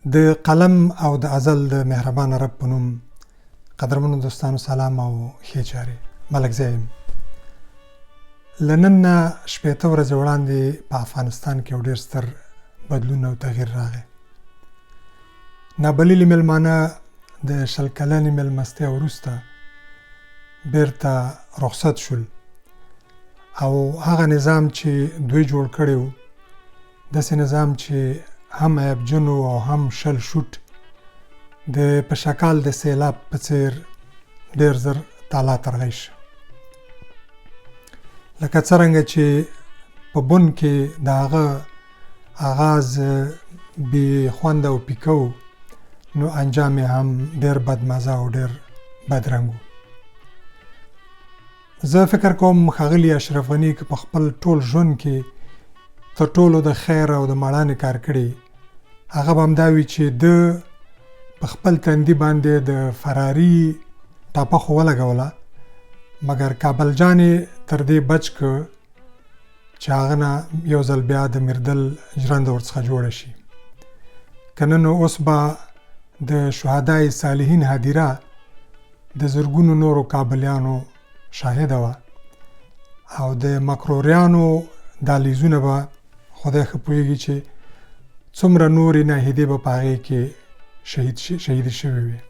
د قلم او د ازل د مهربان رب په نوم قدرمنو دوستانو سلام او ښې چارې. ملکزی یم. له نن نه 60 ورځې وړاندې په افغانستان کې یو ډېر ستر بدلون او تغییر راغی. نابللي مېلمانه د 20 کلنې مېلمستیا وروسته بیرته رخصت شول او هغه نظام چې دوی جوړ کړی و، داسې نظام چې هم عیبجن او هم شل شوټ، د پشکال د سیلاب په څیر ډیر زر تالا ترغی شو. لکه څرنګه چې په بن کې د هغه آغاز بې خونده او پیکه و، نو انجام یې هم ډیر بدمزه او ډیر بدرنګ و. زه فکر کوم ښاغلي اشرف غني که په خپل ټول ژوند کې تر ټولو د خیر او د مړانې کار کړي، هغه به همدا وي چې ده په خپل تندي باندې د فراري ټاپه خو ولګوله، مګر کابل جان یې تر دې بچ که چې هغه نه یو ځل بیا د میردل ژرنده ورڅخه جوړه شي. که نه نو اوس به د شهدای صالحین هدیره د زرګونو نورو کابلیانو شاهده وه او د مکروریانو دالیزونه به خدای ښه پوهېږي چې څومره نورې ناهیدې به په هغې کې شهیدې شوې وي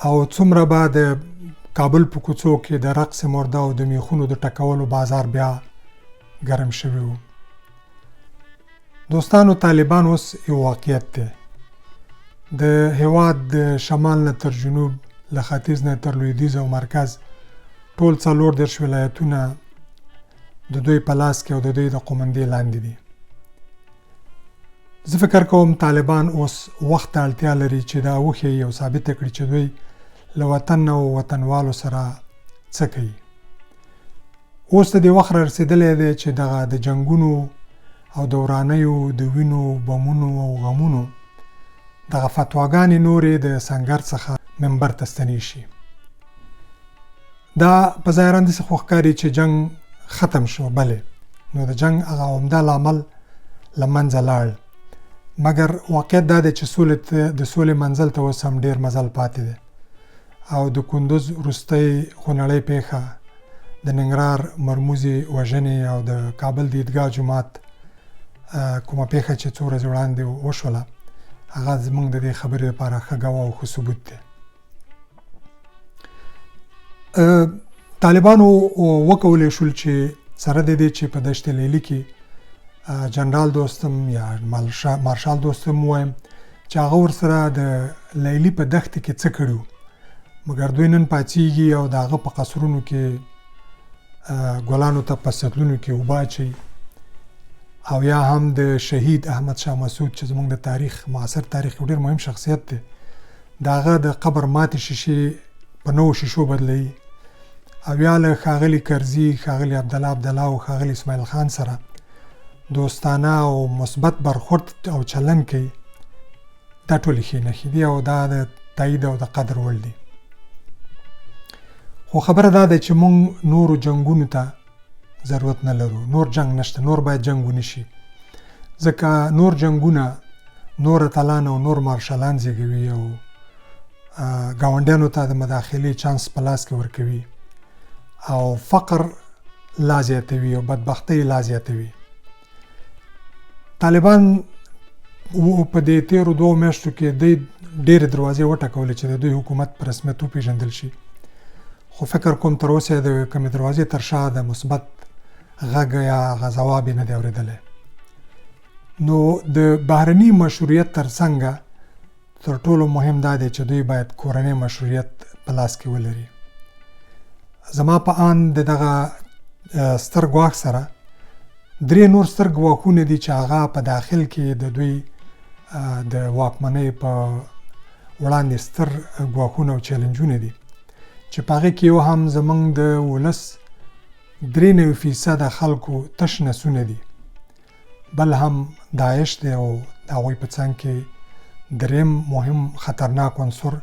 او څومره به د کابل په کوڅو کې د رقص مرده او د میخونو د ټکولو بازار بیا ګرم شوی و. دوستانو، طالبان اوس یو واقعیت دی. د هیواد د شمال نه تر جنوب، له ختیځ نه تر لویدیځ او مرکز، ټول 34 ولایتونه د دوی په لاس کې او د دوی د قومندې لاندې دي. زه فکر کوم طالبان اوس وخت ته اړتیا لري چې دا وښیي او ثابته کړي چې دوی له وطن او وطنوالو سره څه کوي. اوس د دې وخت را رسېدلی دی چې دغه د جنګونو او د ورانیو، د وینو، بمونو او غمونو دغه فتواګانې نورې د سنګر څخه منبر ته ستنې شي. دا په ظاهراً داسې خو ښکاري چې جنګ ختم شو، بلې نو د جنګ هغه عمده لامل له منځه لاړ، مګر واقعیت دا دی چې د سولې منزل ته اوس هم ډېر مزل پاتې دی او د کندوز وروستۍ خونړۍ پېښه، د ننګرهار مرموزې وژنې او د کابل د عیدګاه جومات کومه پېښه چې څو ورځې وړاندې وشوله، هغه زموږ د دې خبرې لپاره ښه ګواه او ښه ثبوت دی. طالبانو وکولی شول چې سره د دې چې په دشت لیلي کې جنرال دوستم یا مارشال دوستم وایم چې هغه ورسره د لیلي په دښتې کې څه کړي وو، مګر دوی نن پاڅیږي او د هغه په قصرونو کې ګلانو ته په سطلونو کې اوبه اچوي، او یا هم د شهید احمد شاه مسعود چې زموږ د تاریخ معاصر تاریخ یو ډېر مهم شخصیت دی، د هغه د قبر ماتې شیشې په نوو شیشو بدلوي، او یا له ښاغلي کرزي، ښاغلي عبدالله عبدالله او ښاغلي اسماعیل خان سره دوستانه او مثبت برخورد او چلن کوي. دا ټولې ښې نښې دي او دا د تایید او د قدر وړ دي. خو خبره دا ده چې موږ نورو جنګونو ته ضرورت نه لرو، نور جنګ نشته، نور باید جنګ ونشي، ځکه نور جنګونه نور اتلان او نور مارشالان زیږوي او ګاونډیانو ته د مداخلې چانس په لاس کې ورکوي او فقر لا زیاتوي او بدبختۍ لا زیاتوي. طالبان په دې تیرو 2 میاشتو کې دوی ډېرې دروازې وټکولې چې د دوی حکومت په رسمیت وپېژندل شي، خو فکر کوم تر اوسه د کومې دروازې تر شا د مثبت غږ یا هغه ځواب یې نه دی اورېدلی. نو د بهرني مشروعیت تر څنګه تر ټولو مهم دا دی چې دوی باید کورنی مشروعیت په لاس کې ولري. زما په آند د دغه ستر ګواښ سره 3 نور ستر ګواښونه دي چې هغه په داخل کې د دوی د واکمنۍ په وړاندې ستر ګواښونه او چیلنجونه دي، چې په هغې کې یو هم زموږ د ولس 93% خلکو تش نسونه دي، بل هم داعش دی او د هغوی په څنګ کې دریم مهم خطرناک عنصر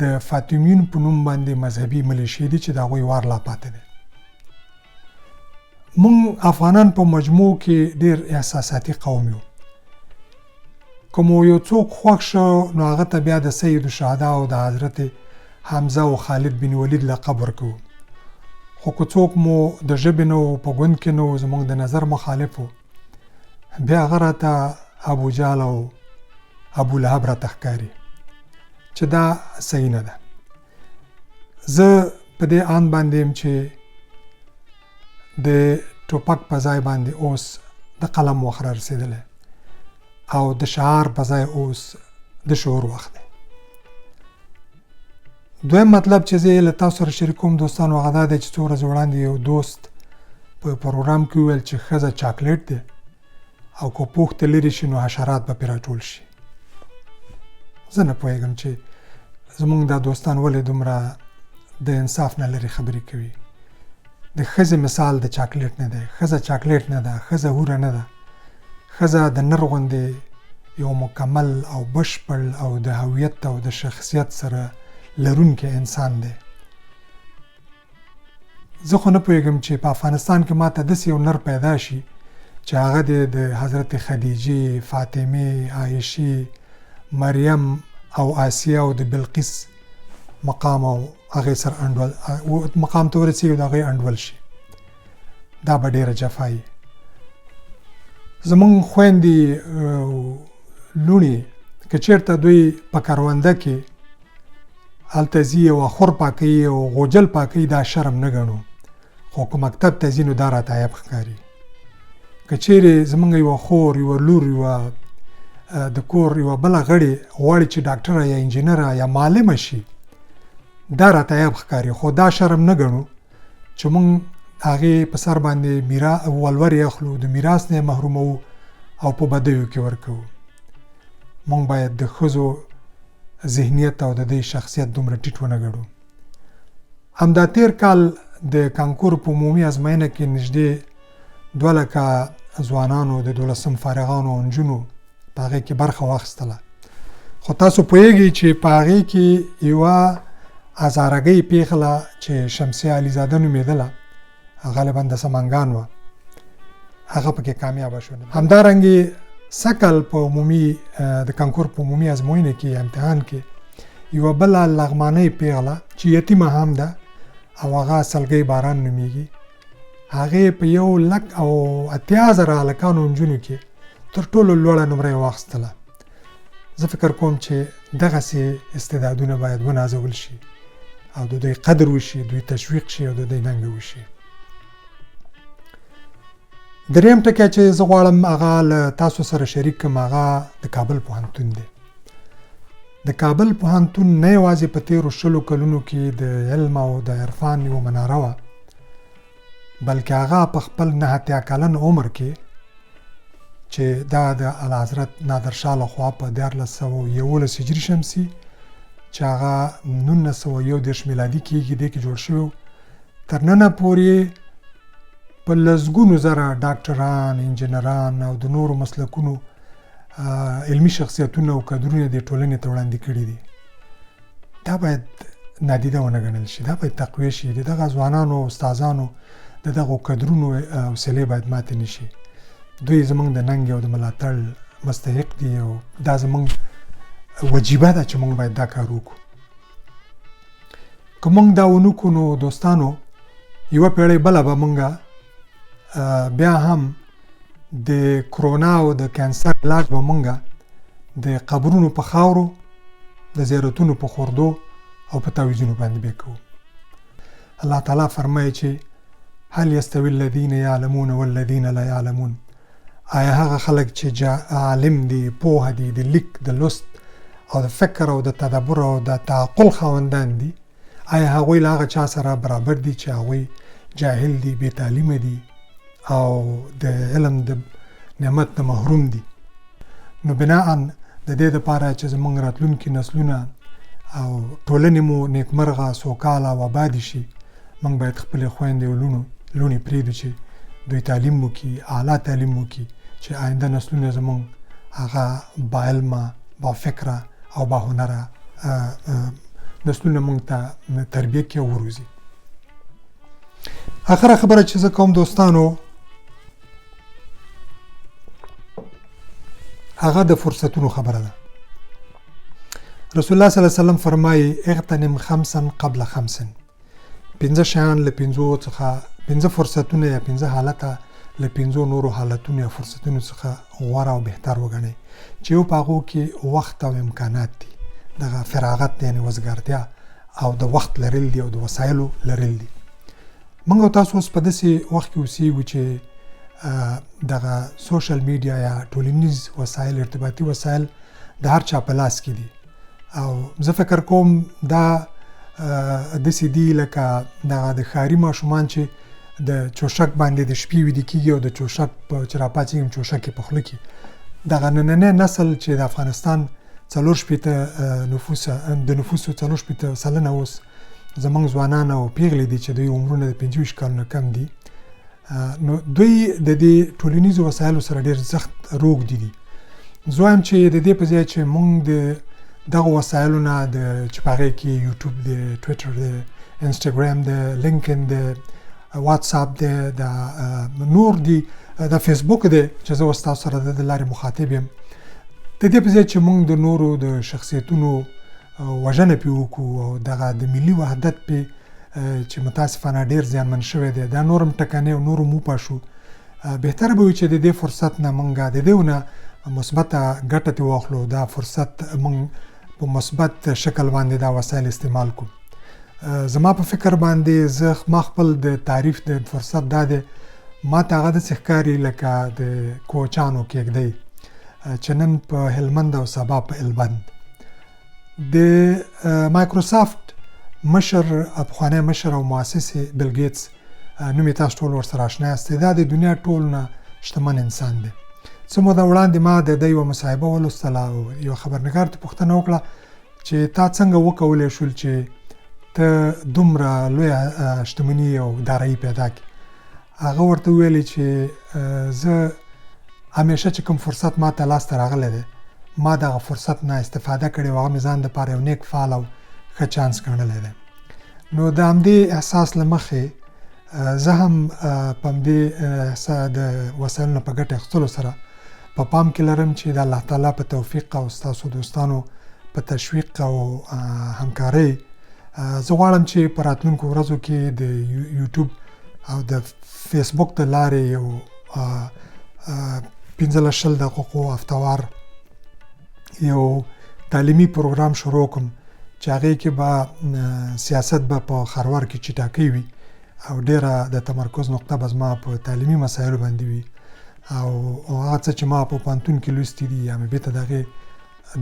د فاطمیون په نوم باندې مذهبي ملیشې دي چې د هغوی وار لا پاتې دی. موږ افغانان په مجموع کې ډېر احساساتي قوم یو. که مو یو څوک خوښ شو نو هغه ته بیا د سید الشهدا او د حضرت حمزه او خالد بن ولید لقب ورکوو، خو که څوک مو د ژبې نه و، په ګوند کې نه و، زموږ د نظر مخالف و، بیا هغه راته ابو جهل او ابو لهب راته ښکاري چې دا صحیح نه ده. زه په دې آند باندې یم چې د ټوپک په ځای باندې اوس د قلم وخت را رسېدلی او د شعار په ځای اوس د شعور وخت دی. دویم مطلب چې زه یې له تاسو سره شریکوم دوستانو هغه دا دی چې څو ورځې وړاندې یو دوست په پروګرام کې وویل چې ښځه چاکلیټ دی او که پوښ ته لرې شي نو حشرات به پرې راټول شي. زه نه پوهېږم چې زمونږ دا دوستان ولې دومره د انصاف نه لرې خبرې کوي. د ښځې مثال د چاکلیټ نه دی، ښځه چاکلیټ نه ده، ښځه هوره نه ده، ښځه د نر غوندې یو مکمل او بشپړ او د هویت او د شخصیت سره لرونکی انسان دی. زه خو نه پوهېږم چې په افغانستان کې ماته داسې یو نر پیدا شي چې هغه دې د حضرت خدیجې، فاطمې، عایشې، مریم او آسیه او د بلقیس مقام او هغې سره انډول مقام ته ورسېږي او د هغې انډول شي. دا به ډېره جفا وي. زمونږ خویندې لوڼې که چېرته دوی په کرونده کې هلته ځي او اخور پاکوي او غوجل پاکوي دا شرم نه ګڼو، خو که مکتب ته ځي نو دا راته عیب ښکاري. که چیرې زمونږ یوه خور، یوه لور، یوه د کور یوه بله غړې غواړي چې ډاکټره یا انجینره یا معلمه شي، دا راته عیب ښکاري، خو دا شرم نه ګڼو چې مونږ هغې په سر باندې میرا ولورې اخلو، د میراث نه یې محروموو او په بدیو کې ورکوو. مونږ باید د ښځو ذهنیت او د دوی شخصیت دومره ټیټ ونه ګڼو. همدا تیر کال د کانکور په عمومي ازموینه کې نږدې 2 لکه ځوانانو، د دولسم فارغانو او نجونو په هغې کې برخه واخیستله. خو تاسو پوهیږئ چې په هغې کې یوه هزارګۍ پیغله چې شمسیه علیزاده نومېدله، غالبا د سمنګان وه، هغه پکې کامیابه شو. همدارنګې سږکال په عمومي د کانکور په عمومي ازموینه کې امتحان کې یوه بله لغمانۍ پیغله چې یتیمه هم ده او هغه سلګۍ باران نومیږي، هغې په 1,80,000 هلکانو نجونو کې تر ټولو لوړه نمره یې واخیستله. زه فکر کوم چې دغسې استعدادونه باید ونازول شي او د دوی قدر وشي، دوی تشویق شي او د دوی ننګه وشي. دریم ټکی چې زه غواړم هغه له تاسو سره شریک کړم هغه د کابل پوهنتون دی. د کابل پوهنتون نه یوازې په تیرو 20 کلونو کې د علم او د عرفان یوه مناره وه، بلکې هغه په خپل 89 کلن عمر کې چې دا د اعلیحضرت نادرشاه لخوا په 1311 هجري شمسي چې هغه 1931 میلادي کېږي دې کې جوړ شوی، تر ننه پورې په لسګونو زره ډاکټران، انجینران او د نورو مسلکونو علمي شخصیتونه او کدرونه د ټولنې ته وړاندې کړي دي. دا باید نادیده ونه ګڼل شي، دا باید تقویه شي. د دغه ځوانانو او استادانو د دغو کدرونو حوصلې باید ماتې نه شي. دوی زمونږ د ننګې او د ملاتړ مستحق دي او دا زمونږ وجیبه ده چې مونږ باید دا کار وکړو. که مونږ دا ونه کړو نو دوستانو یوه پیړۍ بله به مونږ بیا هم د کرونا او د کانسر علاج به مونږ د قبرونو په خاورو، د زیارتونو په خوردو او په تعویذونو باندې به کوو. الله تعالی فرمایي چې هل یستوي الذین یعلمون والذین لا یعلمون، آیا هغه خلک چې عالم دي، پوه دي، د لیک د لوست او د فکر او د تدبر او د تعقل خاوندان دي، آیا هغوی له هغه چا سره برابر دي چې هغوی جاهل دي، بې تعلیمه دي او د علم د نعمت نه محروم دي؟ نو بناءً د دې لپاره چې زموږ راتلونکي نسلونه او ټولنې مو نیکمرغه، سوکاله او آبادې شي، موږ باید خپلې خویندې او لوڼې پرېږدو چې دوی تعلیم وکړي، اعلی تعلیم وکړي، چې آینده نسلونه زموږ هغه با علمه، با فکره او با هنره نسلونه موږ ته تربیه کړي او وروزي. اخره خبره چې زه کوم دوستانو هغه د فرصتونو خبره ده. رسول الله صلی الله علیه وسلم فرمایي اغتنم خمسا قبل خمس، پنځه شیان له پنځو څخه، پنځه فرصتونه یا پنځه حالته له پنځو نورو حالتونو یا فرصتونو څخه غوره او بهتر وګڼئ، چې یو په هغو کې وخت او امکانات دي، دغه فراغت دی یعنې وزګارتیا او د وخت لرل دي او د وسایلو لرل دي. موږ او تاسو اوس په داسې وخت کې اوسیږو چې دغه سوشل میډیا یا ټولنیز وسایل، ارتباطي وسایل د هر چا په لاس کې دي او زه فکر کوم دا داسې دي لکه دغه د ښاري ماشومان چې د چوشک باندې د شپې ویده کېږي او د چوشک په چې راپاڅېږي چوشک یې په خوله کې. دغه نننی نسل چې د افغانستان 64 نفوس، د نفوسو 64% اوس زمونږ ځوانان او پیغلې دي چې دوی عمرونه د 25 کالو نه کم دي، نو دوی د دې ټولنیزو وسایلو سره ډېر زښت روږدي دي. زه وایم چې د دې په ځای چې مونږ د دغو وسایلو نه د چې په هغې کې یوټیوب دی، ټویټر دی، انسټاګرام دی، لینکډین دی، واتساپ دی، د نور دي، د فیسبوک دی چې زه اوس تاسو سره د لارې مخاطب یم، د دې په ځای چې مونږ د نورو د شخصیتونو وژنه پې وکړو او دغه د ملي وحدت پې چې متاسفانه ډېر زیانمن شوی دی دا نور هم ټکنی او نور هم وپاشو، بهتره به وي چې د دې فرصت نه مونږ د دې نه مثبته ګټه ترې واخلو، دا فرصت مونږ په مثبت شکل باندې دا وسایل استعمال کړو. زما په فکر باندې زه ما خپل د تعریف د فرصت دا دی، ما ته هغه داسې ښکاري لکه د کوچانو کېږدۍ چې نن په هلمند او سبا په البند. د مایکروسافټ مشر، پخوانی مشر او مؤسس بیل ګیټس نوم یې تاسو ټول ورسره آشنا یاست، دا د دنیا ټول نه شتمن انسان دی. څه موده وړاندې ما د ده یوه مصاحبه ولوستله او یو خبرنګار ته پوښتنه وکړه چې تا څنګه وکولی شول چې ته دومره لویه شتمني او دارایي پیدا کړې؟ هغه ورته وویلې چې زه همیشه چې کوم فرصت ما ته لاسته راغلی دی ما دغه فرصت نه استفاده کړې او هغه مې ځان دپاره یو نیک فعال او ښه چانس ګڼلی دی. نو د همدې احساس له مخې زه هم په همدې د وسایلو نه په ګټه اخیستلو سره په پام کې لرم چې د الله تعالی په توفیق او ستاسو دوستانو په تشویق او همکارۍ زه غواړم چې په راتلونکو ورځو کې د یوټیوب او د فیسبوک د لارې یو 15 20 دقیقو هفتهوار یو تعلیمي پروګرام شروع کوم چې هغې کې به سیاست به په خروار کې چټاکۍ وي او ډیره د تمرکز نقطه به زما په تعلیمي مسایلو باندې وي او هغه څه چې ما په پوهنتون کې لوستي دي یا مې بیرته د هغې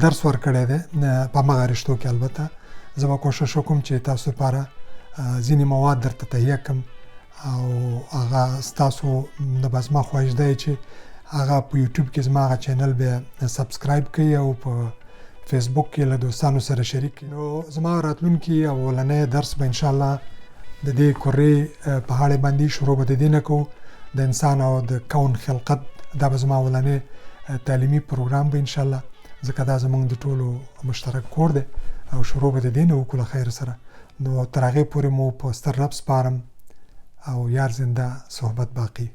درس ورکړی دی په هماغه رشتو کې، البته زه به کوشش وکړم چې تاسو لپاره ځینې مواد درته تهیه کړم او هغه ستاسو د به زما خواهش دی چې هغه په یوټیوب کې زما هغه چینل بیا سبسکرایب کړئ او په فیسبوک کې له دوستانو سره شریک کړئ. نو زما راتلونکي اولنی درس به انشاءالله د دې کرې په اړه باندې شروع به د دې نه کوو، د انسان او د کون خلقت، دا به زما اولنی تعلیمي پروګرام به انشاءالله، ځکه دا زمونږ د ټولو مشترک کور دی او شروع به د دې نه وکړو له خیر سره. نو تر هغې پورې مو په ستر رب سپارم او یار زنده صحبت باقي.